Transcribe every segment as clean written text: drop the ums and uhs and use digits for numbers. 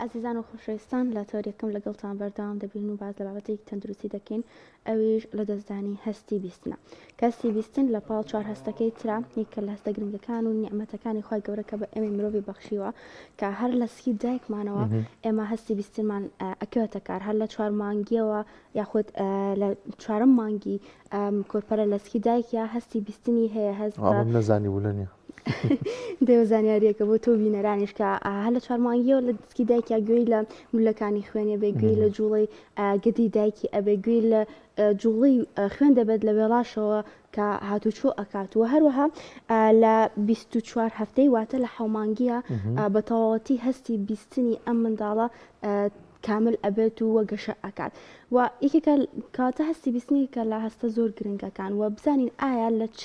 ئازیزان و خۆشەویستان لە تەوەر یەکەم لەگەڵتان بەردەوام دەبین و باس لە بابەتێکی تەندروستی دەکەین ئەویش لەدەستدانی هەستی بیستنە کە هەستی بیستن لە پاڵ چوار هەستەکەی ترا یەکە لە هەستە گرنگەکان و نیعمەتەکانی خوای گەورە کە بە ئێمەی مرۆڤی بەخشیوە کە هەر لە سکی دایکمانەوە ئێمە هەستی بیستنمان ئەکەوێتە کار هەر لە چوار مانگیەوە یاخود لە چوارەم مانگی کۆرپەلە لە سکی دایکیا هەستی بیستنی هەیە هەست بە ئەمەم نەزانی بوو لەنیە. دەوە زانیاریەکە بۆ تۆ بینەرانیش کە هەر لە چوار مانگیەوە لە سکی دایکیا گوێی لە ملەکانی خوێنێ بێ گوێی لە جوڵەی گەدی دایکی ئەبێ گوێی لە جوڵەی خوێن دەبێت لە وێڵاشەوە کە هاتوچۆ ئەکات و هەروەها لە 24 هەفتەی واتە لە حەومانگیە بە تەواوەتی هەستی بیستنی ئەم منداڵە کامل ئەبێت و وە گەشە ئەکات و یەکێکە کەواتە هەستی بیستنی کە لە هەستە زۆر گرنگەکان و بزانین ئایا لە چ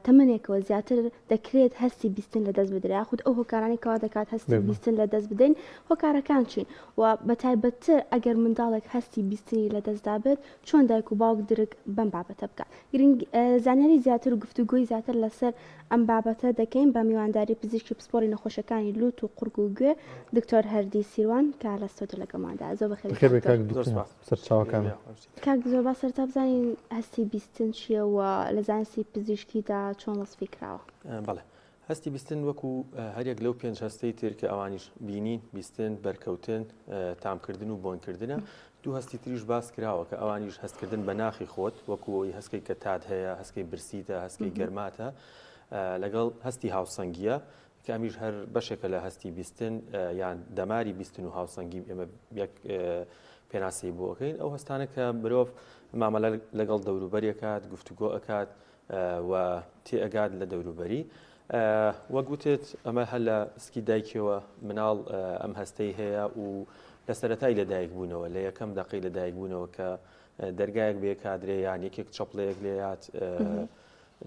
تەمەنێکەوە زیاتر دەکرێت هەستی بیستن لە دەست بدرێت یاخود ئەو هۆکارانی کەوا دەکات هەستی بیستن لە دەست بدەین هۆکارەکان چین و بە تایبەتتر ئەگەر منداڵێک هەستی بیستنی لە دەستدا بێت چۆن دایک و باوک درک بەم بابەتە بکات گرنگ زانیاری زیاتر و گفتوگۆی زیاتر لەسەر ئەم بابەتە دەکەین بە میوانداری پزیشکی پسپۆڕی نەخۆشیەکانی لوت و قوڕگ و گوێ دکتۆر هەردی سیروان کە لە ستۆدیۆ لەگەڵماندا زۆر بەخێر بەخێر بێی کاک کاک دکتۆر. دکتۆر سەرچاوەکان. کاک زۆر با سەرەتا بزانین هەستی بیستن چییە و لە زانستی پزیشکیدا چۆن وەسفی کراوە؟ بەڵێ هەستی بیستن وەکو هەریەک لەو پێنج هەستەی تر کە ئەوانیش بینین، بیستن، بەرکەوتن، تامکردن و بۆنکردنە، دوو هەستی تریش باس کراوە کە ئەوانیش هەستکردن بە ناخی خۆت وەکو ئەوەی هەستکەی کە تات هەیە، هەستکەی برسیتە، هەستکەی گەرماتە، لەگەڵ هەستی هاوسەنگییە کە ئەمیش هەر بەشێکە لە هەستی بیستن یان دەماری بیستن و هاوسەنگی ئێمە یەک پێناسەی بۆ ئەکەین ئەو هەستانە کە مرۆڤ مامەلە لەگەڵ دەوروبەری ئەکات، گفتوگۆ ئەکات، و تێئەگات لە دەوروبەری. وەک وتت ئەمە هەر لە سکی دایکیەوە مناڵ ئەم هەستەی هەیە و لە سەرەتای لەدایک بوونەوە لە یەکەم دەقەی لەدایک بوونەوە کە دەرگایەک بێ کادرێ یان یەکێک چەپڵەیەک لێیات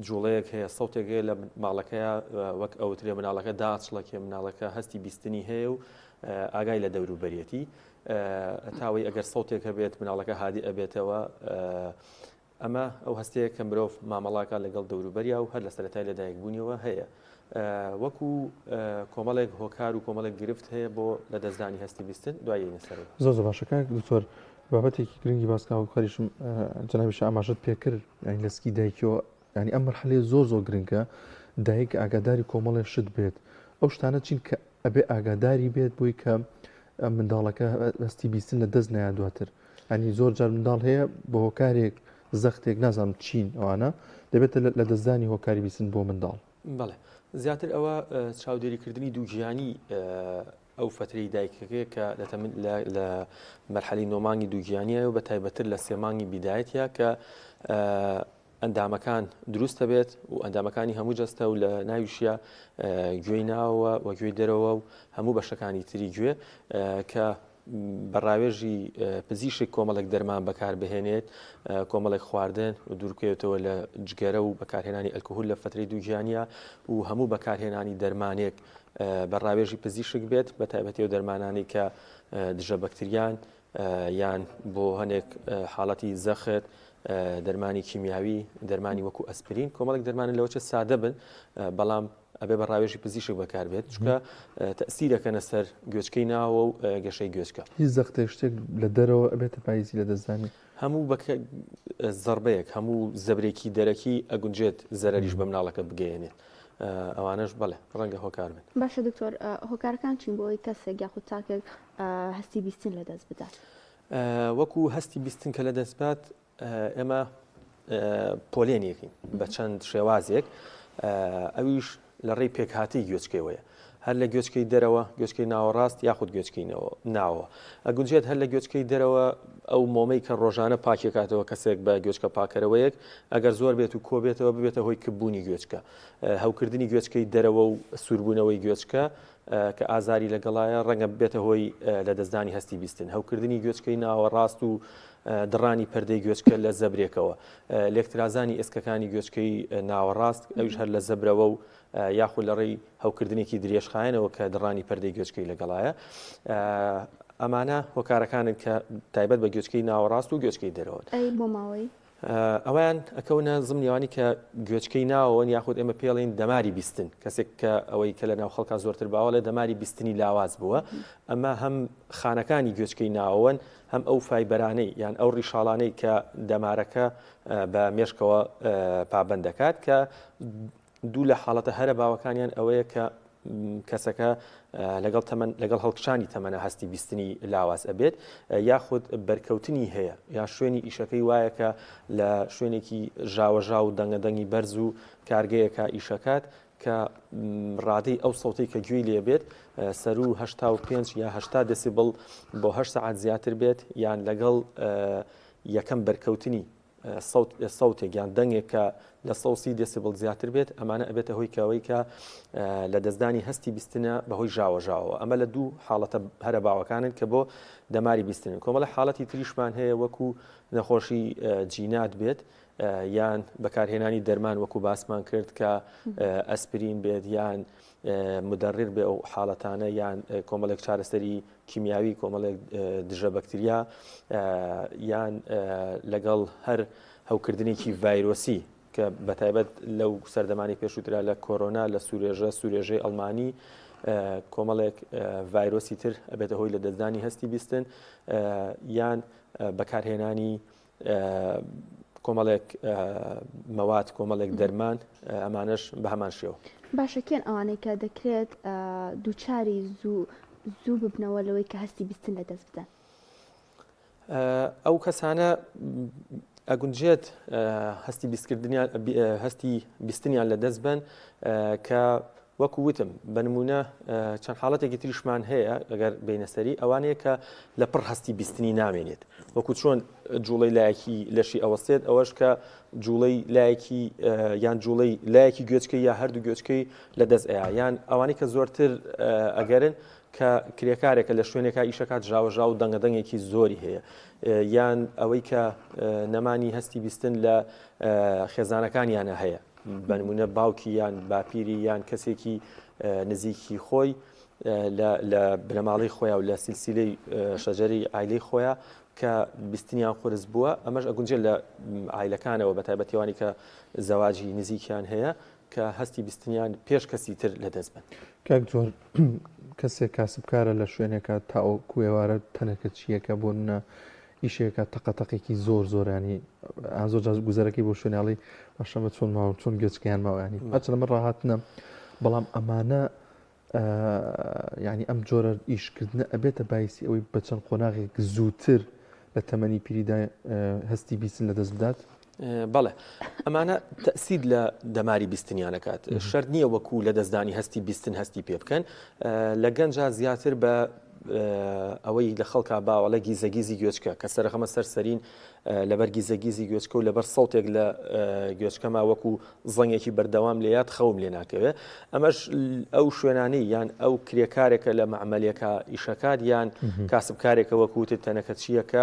جوڵەیەک هەیە سەوتێک هەیە لە ماڵەکەیە وەک ئەوترێ مناڵەکە داچڵەکێ مناڵەکە هەستی بیستنی هەیە و ئاگای لە دەوروبەرێتی تاوەی ئەگەر سەوتێک هەبێت مناڵەکە هادی ئەبێتەوە ئەمە ئەو هەستەیە کە مرۆڤ مامەڵاکات لەگەڵ دەوروبەریا و هەر لە سەرەتای لەدایکبوونیەوە هەیە. وەکو کۆمەڵێک هۆکار و کۆمەڵێک گرفت هەیە بۆ لەدەستدانی هەستی بیستن دوای یەینە سەرەوە. زۆر زۆر باشە کاک دکتۆر بابەتێکی گرنگی باس کا هۆکاریشم جەنابیشە ئاماژەت پێکرد یانی لە سکی دایکیەوە یانی ئەم مەرحەلەیە زۆر زۆر گرنگە دایک ئاگاداری کۆمەڵێ شت بێت ئەو شتانە چین کە ئەبێ ئاگاداری بێت بۆی کە منداڵەکە هەستی بیستن لە دەست نایە دواتر ئەنی زۆر جار منداڵ هەیە بە هۆکارێک زەختێک نازانم چین ئەوانە دەبێتە لە دەستدانی هۆکاری بیستن بۆ منداڵ. بەڵێ زیاتر ئەوە چاودێریکردنی دووگیانی ئەو فترەی دایکەکەیە کە لە مەرحەلی نۆمانگی دووگیانیە و بە تایبەتتر لە سێمانگی بیدایەتە کە ئەندامەکان دروست دەبێت و ئەندامەکانی هەموو جەستە و لە ناویشیا گوێی ناوەوە و گوێی دەرەوە و هەموو بەشەکانی تری گوێ کە بە ڕاوێژی پزیشک کۆمەڵێک دەرمان بەکاربهێنێت کۆمەڵێک خواردن و دوورکەوێتەوە لە جگەرە و بەکارهێنانی ئەلکهول لە فترەی دووگیانە و هەموو بەکارهێنانی دەرمانێک بە ڕاوێژی پزیشک بێت بە تایبەتی و دەرمانانی کە دژە بەکتریان یان بۆ هەنێک حاڵەتی زەخت دەرمانی کیمیاوی دەرمانی وەکو ئەسپرین کۆمەڵێک دەرمانە لەوەچە سادە بن بەڵام ئەبێ بە ڕاوێژی پزیشک بەکاربێت چونکە تەسیرەکەنە سەر گوێچکەی ناوە و گەشەی گوێچکە. هیچ زەختێک شتێک لە دەرەوە ئەبێتە پایزی لە دەستدانی؟ هەموو بە زەڕبەیەک هەموو زەبرێکی دەرەکی ئەگونجێت زەرەریش بە مناڵەکە بگەیەنێت ئەوانەش بەڵێ ڕەنگە هۆکار بن. باشە دکتۆر هۆکارەکان چین بۆ ئەوەی کەسێک یاخود تاکێک هەستی بیستن لەدەست بدات؟ وەکو هەستی بیستن کە لەدەست بات ئێمە پۆلێنیەکەین بە چەند شێوازێک ئەویش لە ڕێی پێکهاتەی گوێچکەوەیە هەر لە گوێچکەی دەرەوە گوێچکەی ناوەڕاست یاخود گوێچکەی ناوە ئەگونجێت هەر لە گوێچکەی دەرەوە ئەو مۆمەی کە ڕۆژانە پاکێکاتەوە کەسێک بە گوێچکە پاکەرەوەیەک ئەگەر زۆر بێت و کۆبێتەوە ببێتە هۆی کپبوونی گوێچکە هەوکردنی گوێچکەی دەرەوە و سووربوونەوەی گوێچکە کە ئازاری لەگەڵایە ڕەنگە ببێتە هۆی لەدەستدانی هەستی بیستن، هەوکردنی گوێچکەی ناوەڕاست و دڕانی پەردەی گوێچکە لە زەبرێکەوە، لێکترازانی ئێسکەکانی گوێچکەی ناوەڕاست ئەویش هەر لە زەبرەوە و یاخود لە ڕێی هەوکردنێکی درێژخایەنەوە کە دڕانی پەردەی گوێچکەی لەگەڵایە. ئەمانە هۆکارەکانن کە تایبەت بە گوێچکەی ناوەڕاست و گوێچکەی دەرەوەن. ئەی بۆ ماوەی؟ ئەویان ئەکەونە زمنی ئەوانی کە گوێچکەی ناوەوەن یاخود ئێمە پێڵین دەماری بیستن کەسێک کە ئەوەی کە لە ناو خەڵکا زۆرتر باوە لە دەماری بیستنی لاواز بووە ئەمە هەم خانەکانی گوێچکەی ناوەوەن هەم ئەو فایبەرانەی یان ئەو ڕیشاڵانەی کە دەمارەکە بە مێشکەوە پابند دەکات کە دوو لە حاڵەتە هەرە باوەکانیان ئەوەیە کە کەسەکە لەگەڵ تەمەن لەگەڵ هەڵکشانی تەمەنە هەستی بیستنی لاواز ئەبێت یاخود بەرکەوتنی هەیە یا شوێنی ئیشەکەی وایە کە لە شوێنێکی ژاوەژاو و دەنگە دەنگی بەرز و کارگەیەکە ئیشەکات کە ڕادەی ئەو سەوتەی کە گوێی لێ بێت سەرو 85 یا 80 دەسیبڵ بۆ 8 سەعات زیاتر بێت یان لەگەڵ یەکەم بەرکەوتنی سەوت سەوتێک یان دەنگێک کە لە 130 دێسیبڵ زیاتر بێت ئەمانە ئەبێتە هۆی کەەوەی کە لە دەستدانی هەستی بیستنە بەهۆی ژاوەژاوەوە ئەمە لە دوو حاڵەتە هەرە باوەکانن کە بۆ دەماری بیستنن کۆمەڵە حاڵەتی تریشمان هەیە وەکو نەخۆشی جینات بێت یان بەکارهێنانی دەرمان وەکو باسمان کرد کە ئەسپرین بێت یان مدەڕیر بێ ئەو حاڵەتانە یان کۆمەڵێک چارەسەری کیمیاوی کۆمەڵێک دژە بەکتریا یان لەگەڵ هەر هەوکردنێکی ڤایرۆسی کە بەتایبەت لەو سەردەمانی پێشووترا لە کۆرۆنا لە سوورێژە سوورێژەی ئەڵمانی کۆمەڵێک ڤایرۆسی تر ئەبێتە هۆی لە دەستدانی هەستی بیستن یان بەکارهێنانی کۆمەڵێک مەواد کۆمەڵێک دەرمان ئەمانەش بە هەمان شێوە. باشە کێن ئەوانەی کە دەکرێت دووچاری زوو زوو ببنەوە لەوەی کە هەستی بیستن لەدەست بدەن؟ ئەو کەسانە ئەگونجێت هەستی بیستکردنیان هەستی بیستنیان لەدەست بن کە وەکو وتم بە نموونە چەند حاڵەتێکی تریشمان هەیە ئەگەر بینە سەری ئەوانەیە کە لە پڕ هەستی بیستنی نامێنێت وەکو چۆن جوڵەی لایەکی لەشی ئەوەستێت ئەوەش کە جوڵەی لایەکی یان جوڵەی لایەکی گوێچکەی یا هەردوو گوێچکەی لە دەست ئەیا یان ئەوانەی کە زۆرتر ئەگەرن کە کرێکارێکە لە شوێنێکا ئیشەکات ژاوەژاو و دەنگە دەنگێکی زۆری هەیە یان ئەوەی کە نەمانی هەستی بیستن لە خێزانەکانیانە هەیە بە نمونە باوکی یان باپیری یان کەسێکی نزیکی خۆی لە بنەماڵەی خۆیان و لە سلسلەی شەجەری ئایلەی خۆیان کە بیستنیان قورس بووە ئەمەش ئەگونجێت لە ئایلەکانەوە بە تایبەتیوانی کە زەواجی نزیکیان هەیە کە هەستی بیستنیان پێش کەسی تر لەدەست بن. کاک جۆر کەسێک کاسبکارە لە شوێنێکا تاوەکو ئێوارە تەنەکە چییەکە بۆ نمونە ئیشێکە تەقە تەقێکی زۆر زۆر ینی زۆر جار گوزەرەکەی بۆ شوێناڵی باشەمە چۆن ماوە چۆن گوێچکەیان ماوە ینی هەرچەندە من ڕاهاتنە بەڵام ئەمانە یعنی ئەم جۆرە ئیشکردنە ئەبێتە بایسی ئەوەی بە چەند قۆناغێک زووتر لە تەمەنی پیریدا هەستی بیستن لەدەست بدات؟ بەڵێ ئەمانە تەسیر لە دەماری بیستنیانەکات شەرت نییە وەکو لە دەستدانی هەستی بیستن هەستی پێ بکەن لە گەنجا زیاتر بە ئەوەی لە خەڵکا باوە لە گیزەگیزی گوێچکە کە سەرخەمە سەر سەرین لەبەر گیزەگیزی گوێچکە و لەبەر سەوتێک لە گوێچکەما وەکو زەنگێکی بەردەوام لێ یاد خەوم لێ ناکەوێ ئەمەش ئەو شوێنانەی یان ئەو کرێکارێکە لە مەعمەلێکە ئیشەکات یان کاسبکارێکە وەکو وتت تەنەکە چییەکە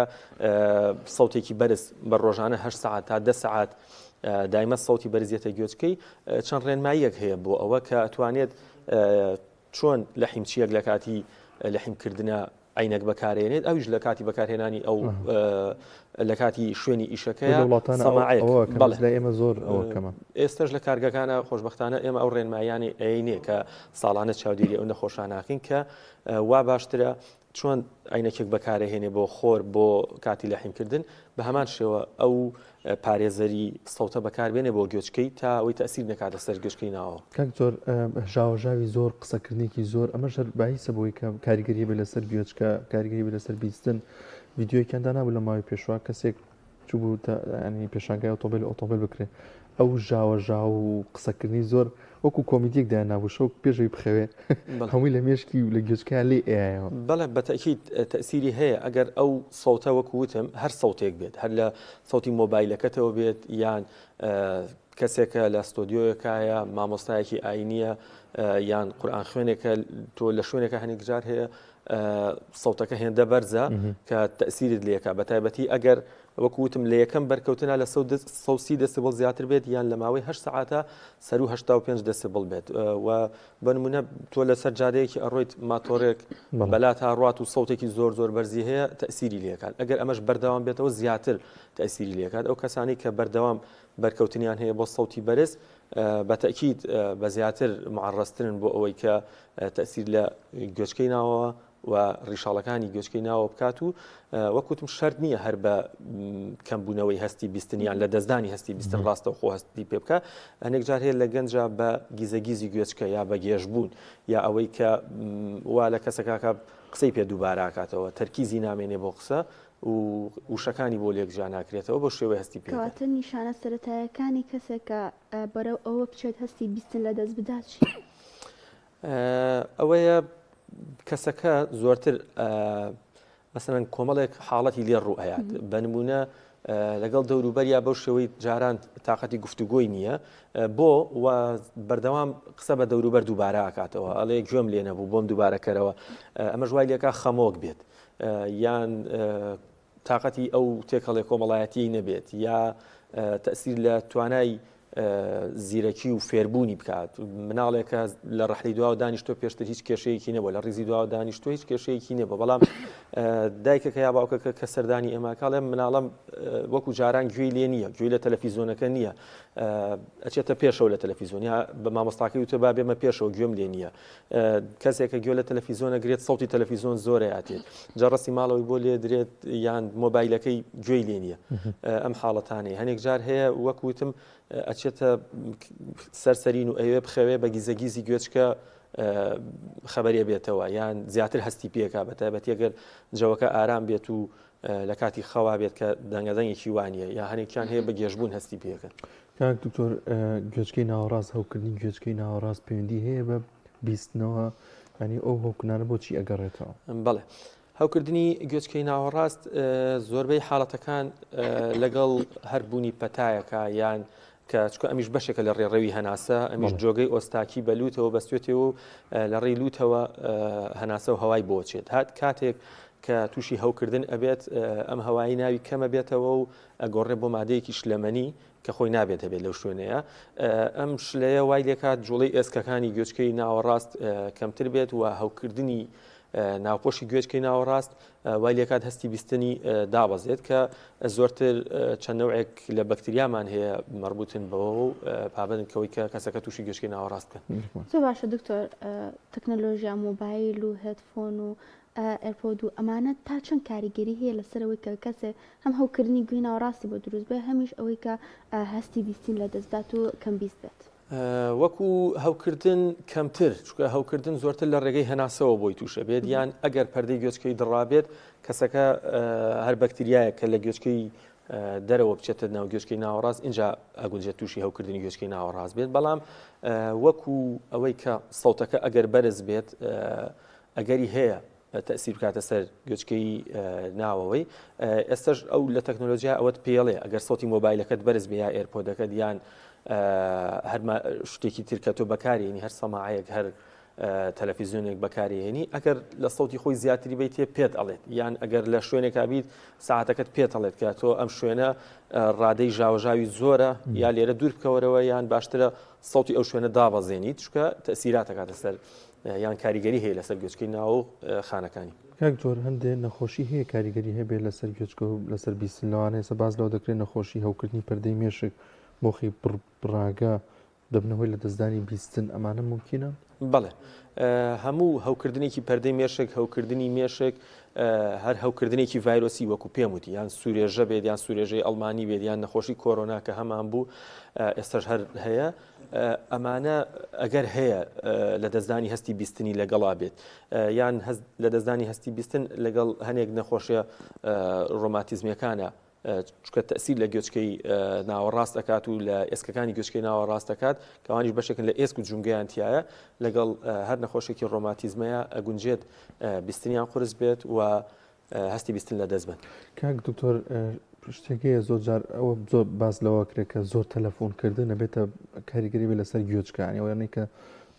سەوتێکی بەرز بە ڕۆژانە هە سەعات تا دە سەعات دایمە سەوتی بەرزیەتە گوێچکەی چەند ڕێنماییەک هەیە بۆ ئەوە کە ئەتوانێت چۆن لەحیمچییەک لە کاتی لەحیمکردنا عەینەک بەکارێنێت ئەویش لە کاتی بەکارهێنانی ئەو لە کاتی شوێنی ئیشەکەی وڵاتان سەماعێک بەڵێ لە ئێمە زۆر ئەوە کەمە ئێستش لە کارگەکانە خۆشببختانە ئێمە ئەو ڕێنماییانی ئەینێ کە ساڵانە چاودێری ئەو نەخۆشاناکەین کە وا باشترە چۆن عەینەکێک بەکارەهێنێ بۆ خۆر بۆ کاتی لەحیمکردن بە هەمان شێوە ئەو پارێزەری سەوتە بەکاربێنێ بۆ گوێچکەی تا ئەوەی تەسیر نەکاتە سەر گوێچکەی ناوەوە. کاک جۆر ژاوەژاوی زۆر قسەکردنێکی زۆر ئەمەش هەر بایسە بۆی کە کاریگەری هەبێت لەسەر گوێچکە کاریگەری بێت لەسەر بیستن ڤیدیۆیەکیان دانابوو لە ماوەی پێشوە کەسێک چوو تا ینی پێشانگای ئۆتۆمبیل ئۆتۆمبیل بکرێ ئەو ژاوەژاو و قسەکردنی زۆر وەکو کۆمیدیەک دایاننابوو شەو پێش ئەوی بخەوێ هەمووی لە مێشکی و لە گوێچکەیا لێی ئەیایەوە. بەڵێ بە تەئکید تەئسیری هەیە ئەگەر ئەو سەوتە وەکو وتم هەر سەوتێک بێت هەر لە سەوتی مۆبایلەکەتەوە بێت یان کەسێکە لە ستۆدیۆیەکایە مامۆستایەکی ئاینیە یان قورئان خوێنێکە تۆ لە شوێنێکە هەنێک جار هەیە. سەوتەکە هێندە بەرزە کە تەسیرت لەکە بە تایبەتی ئەگەر وەکو وتم لە یەکەم بەرکەوتنا لە 130 دەسیبڵ زیاتر بێت یان لە ماوەی 8 سەعاتە سەروو 85 دەسیبڵ بێت و بە نمونە تۆ لەسەر جادەیەکی ئەڕۆیت ماتۆرێک بەلا تا ڕات و سەوتێکی زۆر زۆر بەرزی هەیە تەسیری لێکات ئەگەر ئەمەش بەردەوام بێتەوە زیاتر تەسیری لێکات ئەو کەسانی کە بەردەوام بەرکەوتنیان هەیە بۆ سەوتی بەرز بە تەئکید بە زیاتر معڕەزترن بۆ ئەوەی کە تەئسیر لە گوێچکەی ناوەوە و ڕیشاڵەکانی گوێچکەی ناوە بکات و وەکوتم شەرت نییە هەر بە کەمبوونەوەی هەستی بیستن یان لە دەستدانی هەستی بیستن ڕاستە خۆ هەستی پێ بکە هەنێک جار هەیە لە گەنجا بە گیزەگیزی گوێچکە یا بە گێژبوون یا ئەوەی کە وا لە کەسەکەکە قسەی پێ دووباراکاتەوە تەرکیزی نامێنێ بۆ قسە و وشەکانی بۆ لێک جیا ناکرێتەوە بەو شێوەیە هەستی پێ کەواتە نیشانە سەرەتایەکانی کەسێک کە بەرەو ئەوە بچێت هەستی بیستن لەدەست بدات چییە؟ ئەوەیە کەسەکە زۆرتر مەسەلەن کۆمەڵێک حاڵەتی لێ ڕوو ئەیات بە نمونە لەگەڵ دەوروبەریا بەو شێوەی جاران تااقەتی گفتوگۆی نییە بۆ و بەردەوام قسە بە دەوروبەر دووبارە ئاکاتەوە ئەڵێ گوێم لێ نەبوو بۆم دووبارەکەرەوە ئەمەش وای لێکا خەمۆک بێت یان تاقەتی ئەو تێکەڵێ کۆمەڵایەتیی نەبێت یا تەسیر لە توانای زیرەکی و فێربوونی بکات مناڵێکە لە ڕەحلی دواوە دانیشتۆ پێشتر هیچ کێشەیەکی نەبوو لە ڕیزی دواوە دانیشتۆ هیچ کێشەیەکی نەبوو بەڵام دایکەکە یا باوکەکە کە سەردانی ئێماکاڵێ مناڵم وەکو جاران گوێی لێ نییە گوێی لە تەلەفیزۆنەکە نییە ئەچێتە پێشەوە لە تەلەفیزۆن یا بە مامۆستاکەی وتە با بێمە پێشەوە گوێم لێ نییە کەسێکە گوێ لە تەلەفیزۆن ئەگرێت سەوتی تەلەفیزۆن زۆر ئەیاتێت جەڕەسی ماڵەوەی بۆ لێ درێت یان مۆبایلەکەی گوێی لێ نییە ئەم حاڵەتانەی هەنێک جار هەیە وەک وتم ئەچێتە سەر سەرین و ئەوێ بخەوێ بە گیزەگیزی گوێچکە خەبەرێ بێتەوە یان زیاتر هەستی پێکا بە تایبەتی ئەگەر جەوەکە ئارام بێت و لە کاتی خەوا بێت کە دەنگەدەنگێکی وانە یا هەنێکیان هەیە بە گێژبوون هەستی پێکەن. کاک دکتۆر گوێچکەی ناوەڕاست هەوکردنی گوێچکەی ناوەڕاست پەیوەندی هەیە بە بیستنەوە ینی ئەو هەوکردنانە بۆچی ئەگەڕێتەوە؟ بەڵێ هەوکردنی گوێچکەی ناوەڕاست زۆربەی حاڵەتەکان لەگەڵ هەربوونی پەتایەکە یان کە چکە ئەمیش بەشێکە لە ڕێڕەوی هەناسە ئەمیش جۆگەی ئۆستاکی بە لوتەوە بەستێتەوە و لە ڕێی لوتەوە هەناسە و هەوای بۆچێت هات کاتێک کە تووشی هەوکردن ئەبێت ئەم هەوایی ناوی کەمە بێتەوە و ئەگۆڕێ بۆ مادەیەکی شلەمەنی کە خۆی نابێت هەبێت لەو شوێنەیە ئەم شلەیە وای لێکات جوڵەی ئێسکەکانی گوێچکەی ناوەڕاست کەمتر بێت و هەوکردنی ناوپۆشی گوێچکەی ناوەڕاست وای لێکات هەستی بیستنی دابەزێت کە زۆرتر چەند نەوعێک لە بەکتریامان هەیە مەربوتن بەوە و پابندن کەوەی کە کەسەکە تووشی گوێچکەی ناوەڕاست بکەن. زۆر باشە دکتۆر تەکنەلۆژیا مۆبایل و headphone و AirPod و ئەمانە تا چەند کاریگەری هەیە لەسەر ئەوەی کە کەسێک هەم هەوکردنی گوێی ناوەڕاستی بۆ دروست بێت هەمیش ئەوەی کە هەستی بیستین لەدەست بدات و کەم بیست بێت؟ وەکو هەوکردن کەمتر چونکە هەوکردن زۆرتر لە ڕێگەی هەناسەوە بۆی تووشە بێت یان ئەگەر پەردەی گوێچکەی دڕابێت کەسەکە هەر بەکتریایە کە لە گوێچکەی دەرەوە بچێتە ناو گوێچکەی ناوەڕاست اینجا ئەگونجێت تووشی هەوکردنی گوێچکەی ناوەڕاست بێت بەڵام وەکو ئەوەی کە سەوتەکە ئەگەر بەرز بێت ئەگەری هەیە تەئسیر بکاتە سەر گوێچکەی ناوەوەی ئێستش ئەو لە تەکنۆلۆژیا ئەوەت پێڵێ ئەگەر سەوتی مۆبایلەکەت بەرز بێ یا AirPod ەکەت یان هەر شتێکی تر کە تۆ بەکارێنی هەر سەماعەیەک هەر تەلەفیزیۆنێک بەکارهێنی ئەگەر لە سەوتی خۆی زیاتری بیت پێت ئەڵێت یان ئەگەر لە شوێنێکا بیت ساعتەکەت پێت ئەڵێت کە تۆ ئەم شوێنە ڕادەی ژاوەژاوی زۆرە یا لێرە دوور بکەوەرەوە یان باشترە سەوتی ئەو شوێنە دابەزێنیت چونکە تەسیراتەکاتە سەر یان کاریگەری هەیە لەسەر گوێچکەی ناو و خانەکانی. کاک دکتۆر هەندێ نەخۆشی هەیە کاریگەری هەبێت لەسەر گوێچکە و لەسەر بیستن لەوانەیە ئێستا باس لەوە دەکرێت نەخۆشی هەوکردنی پەردەی مێشک مۆخی بڕاگە دەبنە هۆی لەدەستدانی بیستن ئەمانە مومکینە؟ بەڵێ هەموو هەوکردنێکی پەردەی مێشک هەوکردنی مێشک هەر هەوکردنێکی ڤایرۆسی وەکو پێم وتی یان سوورێژە بێت یان سوورێژەی ئەڵمانی بێت یان نەخۆشی کۆرۆنا کە هەمان بوو ئێستاش هەر هەیە ئەمانە ئەگەر هەیە لەدەستدانی هەستی بیستنی لەگەڵا بێت یان لەدەستدانی هەستی بیستن لەگەڵ هەنێک نەخۆشیە ڕۆماتیزمیەکانە چکە تەسیر لە گوێچکەی ناوەڕاست ئەکات و لە ئێسکەکانی گوێچکەی ناوەڕاست دەکات کەوانیش بەشێکن لە ئێسک و جومگەیان تایە لەگەڵ هەر نەخۆشێکی ڕۆماتیزمەیە ئەگونجێت بیستنیان قورس بێت و هەستی بیستن لە دەست بن. کاک دکتۆر شتێک هەیە زۆر جار ئەوە زۆر باس لەوە کرێت کە زۆر تەلەفۆن کردن ئەبێتە کاریگەری بێت لەسەر گوێچکە یانی ئەوانەی کە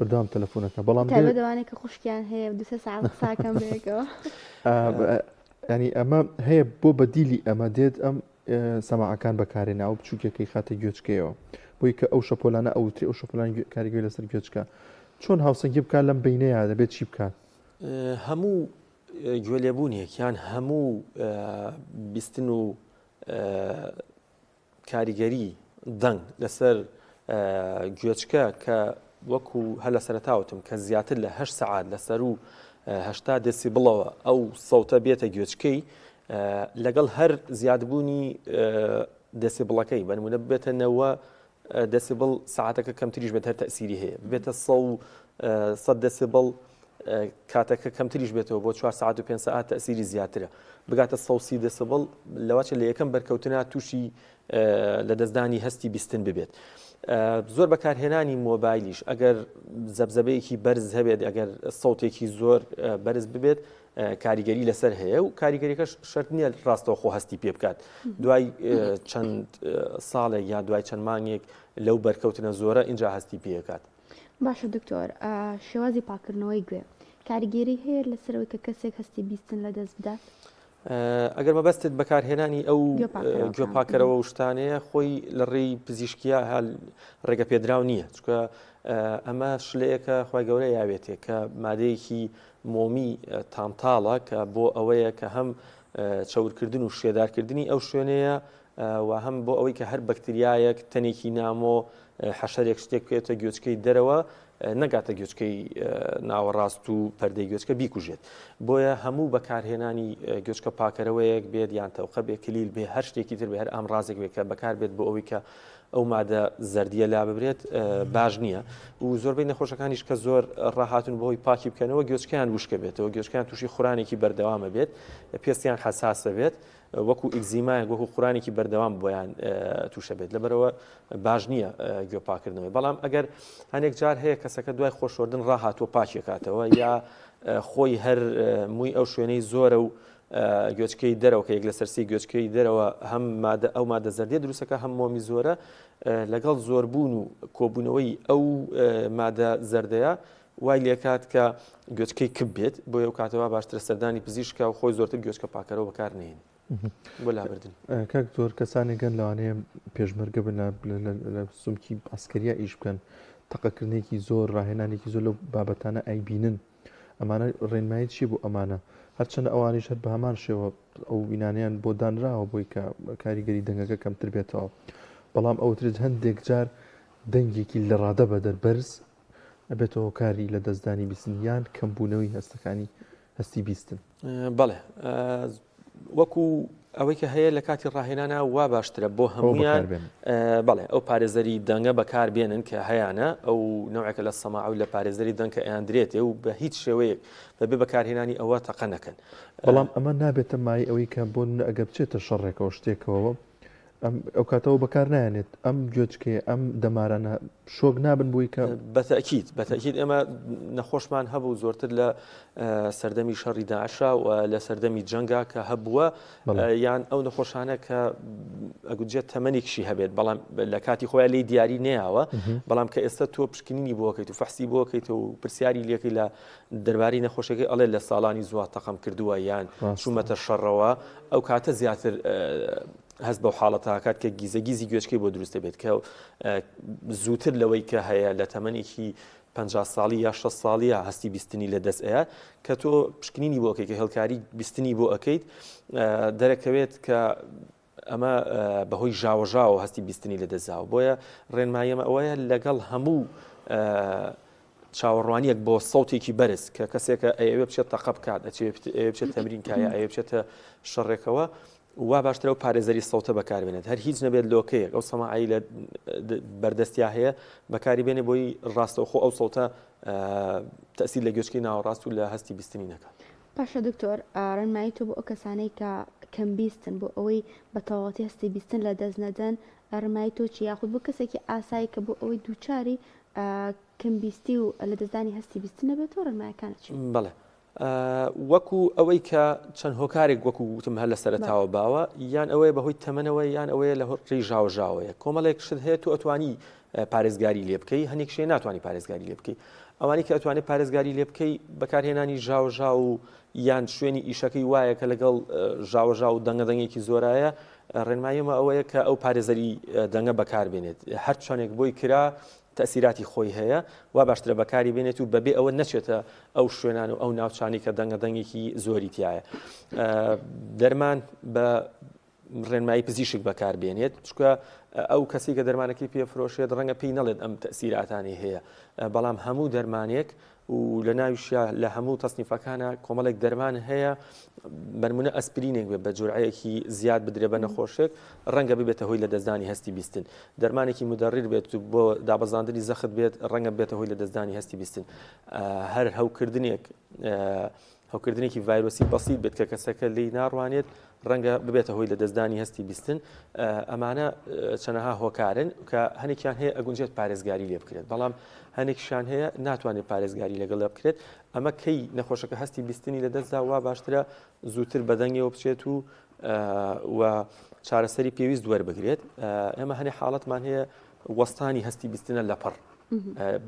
بەردەوام تەلەفۆنەکە بەڵام تایبەت ئەوانەی کە خوشکیان هەیە دوسێ ساعت قساکەم بەیەکەوە. ینی ئەمە هەیە بۆ بەدیلی ئەمە دێت ئەم سەماعەکان بەکارێنە ئەو بچووکەکەی خاتە گوێچکەیەوە بۆی کە ئەو شەپۆلانە ئەوتری ئەو شەپۆلان کاریگەری لەسەر گوێچکە چۆن هاوسەنگی بکات لەم بینەیە دەبێت چی بکات؟ هەموو گوێلێبوونێک یان هەموو بیستن و کاریگەری دەنگ لەسەر گوێچکە کە وەکو هەر لە سەرەتا وتم کە زیاتر لە هەشت سەعات لە سەروو 80 دێسیبڵەوە ئەو سەوتە بێتە گوێچکەی لەگەڵ هەر زیادبوونی دێسیبڵەکەی بەنمونە ببێتە نەوە دێسیبڵ ساعتەکە کەمتریش بێت هەر تەسیری هەیە ببێتە 100 دێسیبڵ کاتەکە کەمتریش بێتەوە بۆ چوار سەعات و پێنج سەعات تەئسیری زیاترە بگاتە 130 دەسبڵ لەوەچە لە یەکەم بەرکەوتنا تووشی لەدەستدانی هەستی بیستن ببێت. زۆر بەکارهێنانی مۆبایلیش ئەگەر زەبزەبەیەکی بەرز هەبێت ئەگەر سەوتێکی زۆر بەرز ببێت کاریگەری لەسەر هەیە و کاریگەریەکەش شەرت نییە ڕاستەوخۆ هەستی پێ بکات دوای چەند ساڵێک یا دوای چەند مانگێک لەو بەرکەوتنە زۆرە اینجا هەستی پێکات. باشە دکتۆر شێوازی پاکردنەوەی گوێ کاریگەری هەیە لەسەر ئەوەی کە کەسێک هەستی بیستن لەدەست بدات؟ ئەگەر مەبەستت بەکارهێنانی ئەو گوێ پاکەرەوە و شتانەیە خۆی لە ڕێی پزیشکیا ڕێگە پێدراو نییە چکە ئەمە شلەیەکە خی گەورە یاوێتێ کە مادەیەکی مۆمی تامتاڵە کە بۆ ئەوەیە کە هەم چەورکردن و شێدارکردنی ئەو شوێنەیە و هەم بۆ ئەوەی کە هەر بەکتریایەک، تەنێکی نامۆ، حەشەرێک شتێک بکەوێتە گوێچکەی دەرەوە، نەگاتە گوێچکەی ناوەڕاست و پەردەی گوێچکە بیکوژێت. بۆیە هەموو بەکارهێنانی گوێچکە پاکەرەوەیەک بێت یان تەوقە بێ، کلیل بێ، هەر شتێکی تر بێ، هەر ئامڕازێک بێ کە بەکار بێت بۆ ئەوەی کە ئەو مادە زەردیە لاببرێت باش نییە و زۆربەی نەخۆشەکانیش کە زۆر ڕاهاتون بەهۆی پاکی بکەنەوە گوێچکەیان وشکە بێتەوە گوێچکەیان تووشی خورانێکی بەردەوامە بێت پێستیان حەساسە بێت وەکو ئیگزیمایەک وەکو قورانێکی بەردەوام بۆیان تووشە بێت لەبەرەوە باش نییە گوێ پاکردنەوەی بەڵام ئەگەر هەنێک جار هەیە کەسەکە دوای خۆشۆردن ڕاهاتوە پاکێکاتەوە یا خۆی هەر مووی ئەو شوێنەی زۆرە و گوێچکەی دەرەوە کە یەک لە سەرسی گوێچکەی دەرەوە هەم مادە ئەو مادە زەردێ دروستەکە هەم مۆمی زۆرە لەگەڵ زۆربوون و کۆبوونەوەی ئەو مادە زەردەیە وای لێکات کە گوێچکەی کپ بێت، بۆیە ئەو کاتە وا باشترە سەردانی پزیشک کا و خۆی زۆرتر گوێچکە پاکەرەوە بەکار نەهێنێت بۆ لابردنی. کاک دکتۆر کەسانێک هەن لەوانەیە پێشمەرگە بن لە سمکی عەسکەریا ئیش بکەن تەقەکردنێکی زۆر ڕاهێنانێکی زۆر لەو بابەتانە ئەیبینن ئەمانە ڕێنمایی چی بۆ ئەمانە هەرچەندە ئەوانیش هەر بە هەمان شێوە ئەو وینانیان بۆ دانراوە بۆی کە کاریگەری دەنگەکە کەمتر بێتەوە بەڵام ئەوترێت هەندێک جار دەنگێکی لە ڕادە بەدەر بەرز ئەبێتە هۆکاری لەدەستدانی بیستن یان کەمبوونەوەی هەستەکانی هەستی بیستن. بەڵێ وەکو ئەوەی کە هەیە لە کاتی ڕاهێنانە وا باشترە بۆ هەمویان بەڵێ ئەو پارێزەری دەنگە بەکار بێنن کە هەیانە ئەو نەوەکە لە سەما و لە پارێزەری دەنگ کە ئەیان درێتێ و بە هیچ شێوەیەک بەبێ بەکارهێنانی ئەوە تەقە نەکەن. بەڵام ئەمە نابێتە مای ئەوەی کە بۆ ئەگەر بچێتە شەڕێکەوە شتێکەوە ئەم ئەو کاتەوە بەکار نایەنێت ئەم گوێچکەیە ئەم دەمارانە شۆک نابن بۆی کە بەتەکیید بەتەکیید ئێمە نەخۆشمان هەبوو زۆرتر لە سەردەمی شەڕی داعشا و لە سەردەمی جەنگا کە هەبووە یان ئەو نەخۆشانە کە ئەگوجێت تەمەنێکشی هەبێت بەڵام لە کاتی خۆیان لی دیاری نەیاوە بەڵام کە ئێستا تۆ پشکنینی بۆکەیت و فەحسی بۆکەیت و پرسیاری لەکەی لە دەربارەی نەخۆشەکەی ئەڵێ لە ساڵانی زووە تەقەم کردووە یان چوومەتە شەڕەوە ئەو کاتە زیاتر هەست بەو حاڵەتە ئەکات کە گیزەگیزی گوێچکەی بۆ دروست دەبێت کە زووتر لەوەی کە هەیە لە تەمەنێکی 50 ساڵی یا 6 ساڵیە هەستی بیستنی لە دەست ئەیە کە تۆ پشکنینی بۆ ئەکەیت کە هێڵکاری بیستنی بۆ ئەەکەیت دەرەکەوێت کە ئەمە بەهۆی ژاوەژاوە هەستی بیستنی لە دەستداوە بۆیە ڕێنماییەمە ئەوەیە لەگەڵ هەموو چاوەڕوانیەک بۆ سەوتێکی بەرز کە کەسێکە ئەیەوێ بچێت تەقە بکات ئەچێ بچێت تەمرین کایە ئەیە بچێتە شەڕێکەوە وا باشترە و پارێزەری سەوتە بەکاربێنێت هەر هیچ نەبێت لۆکەیەک ئەو سەماعی لە بەردەستیا هەیە بەکاری بێنێ بۆی ڕاستەوخۆ ئەو سەوتە تەسیر لە گوێچکەی ناوەڕاست و لە هەستی بیستنی نەکات. باشە دکتۆر ڕێنمایی تۆ بۆ ئەو کەسانەی کە کەم بیستن بۆ ئەوەی بە تەواوەتی هەستی بیستن لە دەست نەدەن ڕێنمایی تۆ چی یاخود بۆ کەسێکی ئاسایی کە بۆ ئەوەی دووچاری کەم بیستی و لە دەستدانی هەستی بیستن نەبێتەوە ڕێنمایەکانت چین؟ بەڵێ وەکو ئەوەی کە چەند هۆکارێک وەکو وتم هەر لە سەرەتاوە باوە یان ئەوەیە بەهۆی تەمەنەوە یان ئەوەیە لە ڕێی ژاوەژاوەیە کۆمەڵێک شت هەیە تۆ ئەتوانی پارێزگاری لێ بکەی هەنێک شێ ناتوانانی پارێزگاری لێ بکەی. ئەوانەی کە ئەتوانێت پارێزگاری لێ بکەی بەکارهێنانی ژاوەژاو و یان شوێنی ئیشەکەی وایە کە لەگەڵ ژاوەژاو و دەنگە دەنگێکی زۆرایە ڕێنماییمە ئەوەیە کە ئەو پارێزەری دەنگە بەکاربێنێت هەر چۆنێک بۆی کرا تەسیراتی خۆی هەیە وا باشترە بەکاری بێنێت و بەبێ ئەوە نەچێتە ئەو شوێنان و ئەو ناوچانی کە دەنگە دەنگێکی زۆری تایە دەرمان بە ڕێنمایی پزیشک بەکار بێنێت چکە ئەو کەسی کە دەرمانەکەی پێفرۆشێت ڕەنگە پێی نەڵێت ئەم تەسیراتانی هەیە بەڵام هەموو دەرمانێک و لە ناویشیا لە هەموو تەسنیفەکانە کۆمەڵێک دەرمان هەیە بەرمونە ئەسپرینێک بێ بە جورعەیەکی زیاد بدرێ بە نەخۆشێک ڕەنگە ببێتە هۆی لە دەستدانی هەستی بیستن دەرمانێکی مدەڕیر بێت و بۆ دابەزاندنی زەخت بێت ڕەنگە بێتە هۆی لە دەستدانی هەستی بیستن هەر هەوکردنێک هەوکردنێکی ڤایرۆسی بەسیت بێت کە کەسەکە لێی ناڕوانێت ڕەنگە ببێتە هۆی لەدەستدانی هەستی بیستن ئەمانە چەنەها هۆکارن کە هەنێکیان هەیە ئەگونجێت پارێزگاری لێ بکرێت بەڵام هەنێکیشان هەیە ناتوانێت پارێزگاری لەگەڵ بکرێت ئەمە کەی نەخۆشەکە هەستی بیستنی لەدەستدا وا باشترە زووتر بەدەنگەوە بچێت و و چارەسەری پێویست وەربگرێت ئێمە هەنێ حاڵەتمان هەیە وەستانی هەستی بیستنە لەپڕ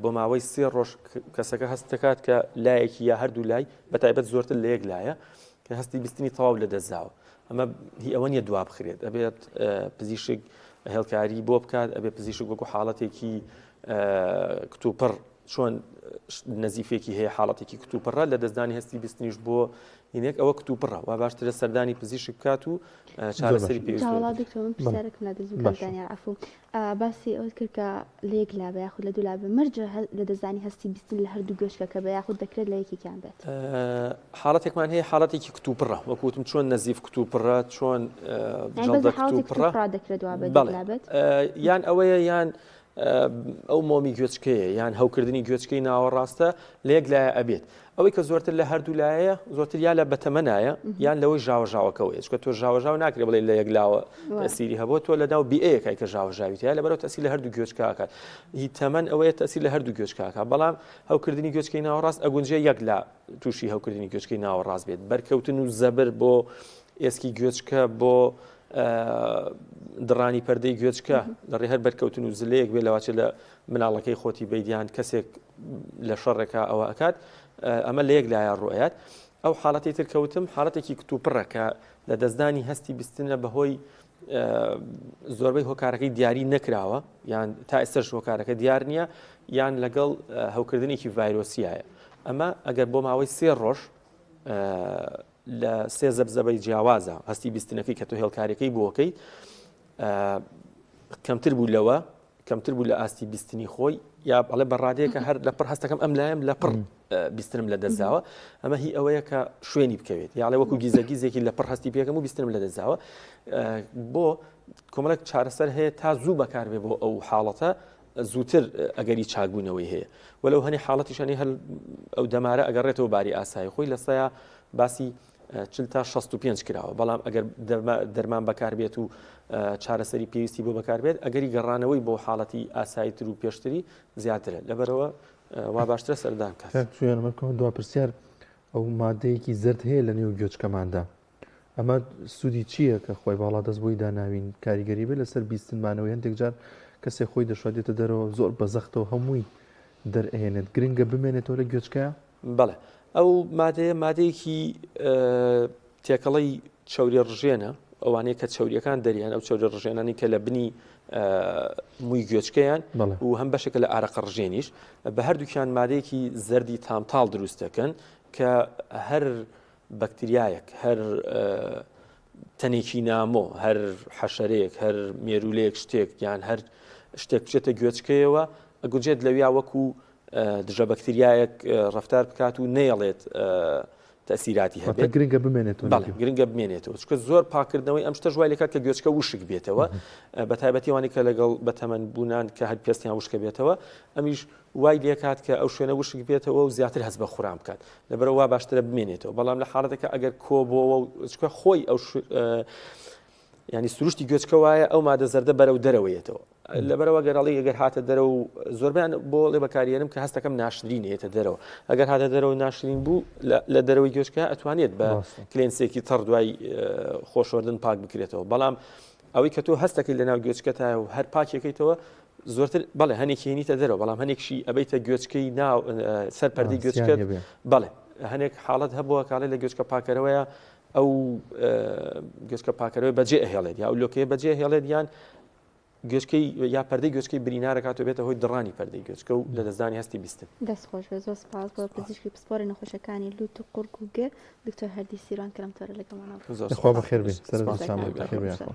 بۆ ماوەی سێ ڕۆژ کەسەکە هەست دەکات کە لایەکی یا هەردوو لای بە تایبەت زۆرتر لە یەک لایە کە هەستی بیستنی تەواو لە دەستداوە ئەمە هی ئەوە نیە دوا بخرێت ئەبێت پزیشک هێڵکاری بۆ بکات ئەبێ پزیشک وەکو حاڵەتێکی کتوپڕ چۆن نەزیفێکی هەیە حاڵەتێکی کتوپڕە لە دەستدانی هەستی بیستنیش بۆ هینێک ئەوە کتوپڕە وا باشترە سەردانی پزیشک بکات و چارەسەری پێویست پرسیارێکم لە دەست بکەم دانیار عەفوو باسی ئەوەت کرد کە لە یەک لا بێ یاخود لە دوو لا بێ مەرجە لەدەستدانی هەستی بیستن لە هەردوو گوێچکەکە بێ یاخود دەکرێت لە یەکێکیان بێت؟ حاڵەتێکمان هەیە حاڵەتێکی کتوپڕە وەکو وتم چۆن نەزیف کتوپڕە چۆن جەڵدە کتوپڕە دەکرێت وا بێت دوو لا بێت یان ئەوەیە یان ئەو مۆمی گوێچکەیە یان هەوکردنی گوێچکەی ناوەڕاستە لە یەک لایە ئەبێت ئەوەی کە زۆرتر لە هەردوو لایە زۆرتر یا لە بەتەمەنایە یان لەوەی ژاوەژاوەکەوەیە چکە تۆ ژاوەژاو ناکرێ بڵێ لە یەک لاوە تەسیری هەبوو تۆ لە ناو بیئەیەکای کە ژاوەژاوی تیا لەبەرەوە تەسیر لە هەردوو گوێچکاکات هی تەمەن ئەوەیە تەسیر لە هەردوو گوێچکاکە بەڵام هەوکردنی گوێچکەی ناوەڕاست ئەگونجێ یەک لا تووشی هەوکردنی گوێچکەی ناوەڕاست بێت بەرکەوتن و زەبر بۆ ئێسکی گوێچکە بۆ دڕانی پەردەی گوێچکە لە ڕێ هەر بەرکەوتن و زلەیەک بێ لەواچێت لە مناڵەکەی خۆتی بیدیان کەسێک لە شەڕێکا ئەوە ئەکات ئەمە لە یەک لایە ڕوئەیات ئەو حاڵەتی تر کەوتم حاڵەتێکی کتوپڕە کە لە دەستدانی هەستی بیستنە بەهۆی زۆربەی هۆکارەکەی دیاری نەکراوە یان تا ئێستش هۆکارەکە دیار نییە یان لەگەڵ هەوکردنێکی ڤایرۆسیایە ئەمە ئەگەر بۆ ماوەی سێ ڕۆژ لە سێ زەبزەبەی جیاوازە هەستی بیستنەکەی کە تۆ هێڵکاریەکەی بۆکەی کەمتر بوو لەوە کەمتر بوو لە ئاستی بیستنی خۆی یا بەڵێ بە ڕادەیەکە هەر لە پڕ هەستەکەم ئەم لایم لە پڕ بیستنم لە دەستداوە ئەمە هی ئەوەیە کە شوێنی بکەوێت یاڵێ وەکو گیزەگیزێکی لە پڕ هەستی پێکەم و بیستنم لە دەستداوە بۆ کۆمەڵێک چارەسەر هەیە تا زوو بەکاربێ بۆ ئەو حاڵەتە زووتر ئەگەری چاکبوونەوەی هەیە وەلو هەنی حاڵەتیشانی هەر ئەو دەمارە ئەگەڕێتەوە باری ئاسایی خۆی لە سەیا باسی 40 تا 65 کراوە بەڵام ئەگەر دەرمان بەکاربێت و چارەسەری پێویستی بۆ بەکاربێت ئەگەری گەڕانەوەی بۆ حاڵەتی ئاساییتر و پێشتری زیاترە لەبەرەوە وا باشترە سەردان کات دوا پرسیار ئەو مادەیەکی زرد هەیە لە نێو گوێچکەماندا ئەمە سوودی چییە کە خۆی باڵا دەست بۆی داناوین کاریگەری بێت لەسەر بیستنمانەوەی هەندێک جار کەسێک خۆی دەشوات دێتە دەرەوە زۆر بەزەختەوە هەمووی دەرئەهێنێت گرنگە بمێنێتەوە لە گوێچکەیە؟ بەڵێ ئەو مادەیە مادەیەکی تێکەڵەی چەوری ڕژێنە ئەوانەیە کە چەوریەکان دەریان ئەو چەوری ڕژێنانی کە لە بنی مووی گوێچکەیان و هەم بەشێکە لە ئارەقە ڕژێنیش بە هەردووکیان مادەیەکی زەردی تامتاڵ دروست دەکەن کە هەر بەکتریایەک هەر تەنێکی نامۆ هەر حەشەرەیەک هەر مێرولەیەک شتێک یان هەر شتێک بچێتە گوێچکەیەوە ئەگونجێت لەویا وەکو دژە بەکتریایەک ڕفتار بکات و نەیەڵێت تەسیراتی هەبێت گرنگە بمێنێتەوە بەڵێ گرنگە بمێنێتەوە چونکە زۆر پاکردنەوەی ئەم شتەش وای لێکات کە گوێچکە وشک بێتەوە بە تایبەتی وانی کە لەگەڵ بەتەمەن بوونان کە هەر پێستیان وشکە بێتەوە ئەمیش وای لێکات کە ئەو شوێنە وشک بێتەوە و زیاتر هەست بە خوران بکات لەبەرەوە وا باشترە بمێنێتەوە بەڵام لە حاڵەتەکە ئەگەر کۆبۆوە و چکە خۆی ئەو ینی سروشتی گوێچکە وایە ئەو مادە زەردە بەرەو دەرەوەیەتەوە لەبەرەوە گەراڵی ئەگەر هاتە دەرەوە و زۆربیان بۆ ڵێ بەکارێنم کە هەستەکەم ناشرین هێتە دەرەوە ئەگەر هاتە دەرەوە ناشرین بوو لە دەرەوەی گوێچکە ئەتوانێت بە کلێنسێکی تەڕ دوای خۆشۆردن پاک بکرێتەوە بەڵام ئەوەی کە تۆ هەستەکەی لەناو گوێچکەتایە و هەر پاکێکەیتەوە. زۆرتر بەڵێ هەنێکی هێنیتە دەرەوە بەڵام هەنێکشی ئەبیتە گوێچکەی ناو سەر پەردەی گوێچکە بەڵێ هەنێک حاڵەت هەبووە کاڵێ لە گوێچکە پاکەرەوەیە ئەو گوێچکە پاکەرەوەی بەجێ ئەهێڵێت یا ئەو لۆکەیە بەجێ هێڵێت یان گوێچکەی یا پەردەی گوێچکەی برینارەکات و بێتە هۆی دڕانی پەردەی گوێچکە و لەدەستدانی هەستی بیستن. دەست خۆش بێت زۆر سپاس بۆ پزیشکی پسپۆری نەخۆشیەکانی لوت و قوڕگ و گوێ دکتۆر هەردی سیروان کە لەم تۆرە لەگەڵمانە بوو. زۆر خوا سپاس. بەخێر بێی. سەرت سپاس. بە چاو بەخێر بێی یاخوا.